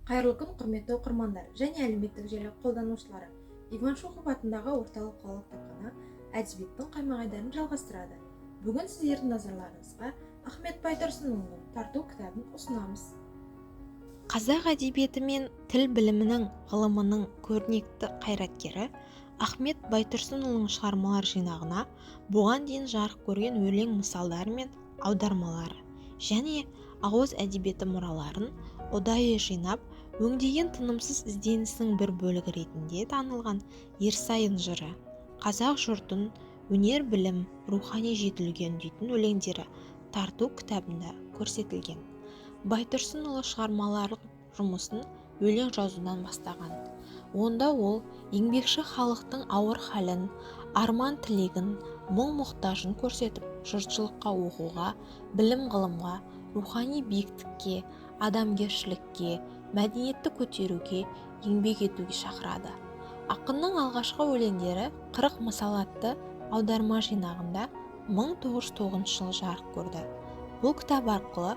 Қайырлы күн, құрметті оқырмандар және әлеуметтік желі қолданушылары! Иван Шухов атындағы орталық қалалық кітапхана әдебиеттің қаймақ айдарын жалғастырады. Бүгін сіздердің назарларыңызға Ахмет Байтұрсынұлының «Тарту» кітабын ұсынамыз. Қазақ әдебиеті мен тіл білімінің ғылымының көрнекті қайраткері Ахмет Байтұрсынұлының шығармалар жинағына бұған дейін жарық көрген өлең мысалдары мен аудармалары және ауыз әдебиеті мұраларын ұдайы жинап, өңдеген тынымсыз ізденісінің бір бөлігі ретінде танылған «Ерсайын жыры», қазақ жұртын өнер-білім, рухани жетілуге үндейтін өлеңдері «Тарту» кітабында көрсетілген. Байтұрсынұлы шығармаларлық жұмысын өлең жазудан бастаған. Онда ол еңбекші халықтың ауыр халін, арман-тілегін, мұң-мұқтажын көрсетіп, жұртшылыққа оқуға, білім-ғылымға, рухани биіктікке, адамгершілікке, мәдениетті көтеруге, еңбек етуге шақырады. Ақынның алғашқы өлеңдері «40 мысал» атты аударма жинағында 1909 жылы жарық көрді. Бұл кітап арқылы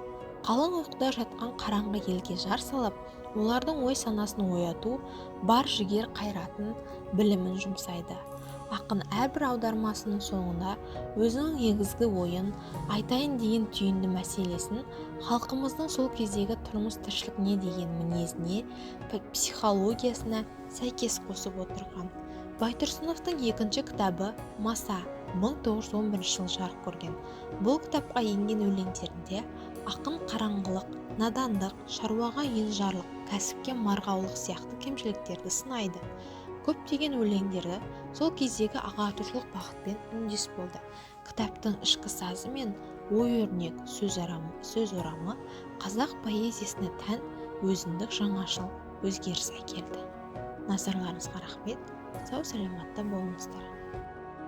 қалың ұйқыда жатқан қараңғы елге жар салып, олардың ой-санасын ояту, бар жігер қайратын, білімін жұмсайды. Ақын әрбір аудармасының соңында өзінің негізгі ойын, айтайын деген түйінді мәселесін халқымыздың сол кездегі тұрмыс-тіршілігіне деген мінезіне, психологиясына сәйкес қосып отырған. Байтұрсыновтың екінші кітабы «Маса» 1911 жылы жарық көрген. Бұл кітапқа енген өлеңдерінде ақын қараңғылық, надандық, шаруаға енжарлық, кәсіпке марғаулық сияқты кемшіліктерді сынайды. Көптеген өлеңдері сол кездегі ағартушылық бағытпен үндес болды. Кітаптың ішкі сазы мен ой өрнек сөз орамы қазақ поэзиясына тән өзіндік жаңашыл өзгеріс әкелді. Назарларыңызға рахмет! Сау саламатта болыңыздар!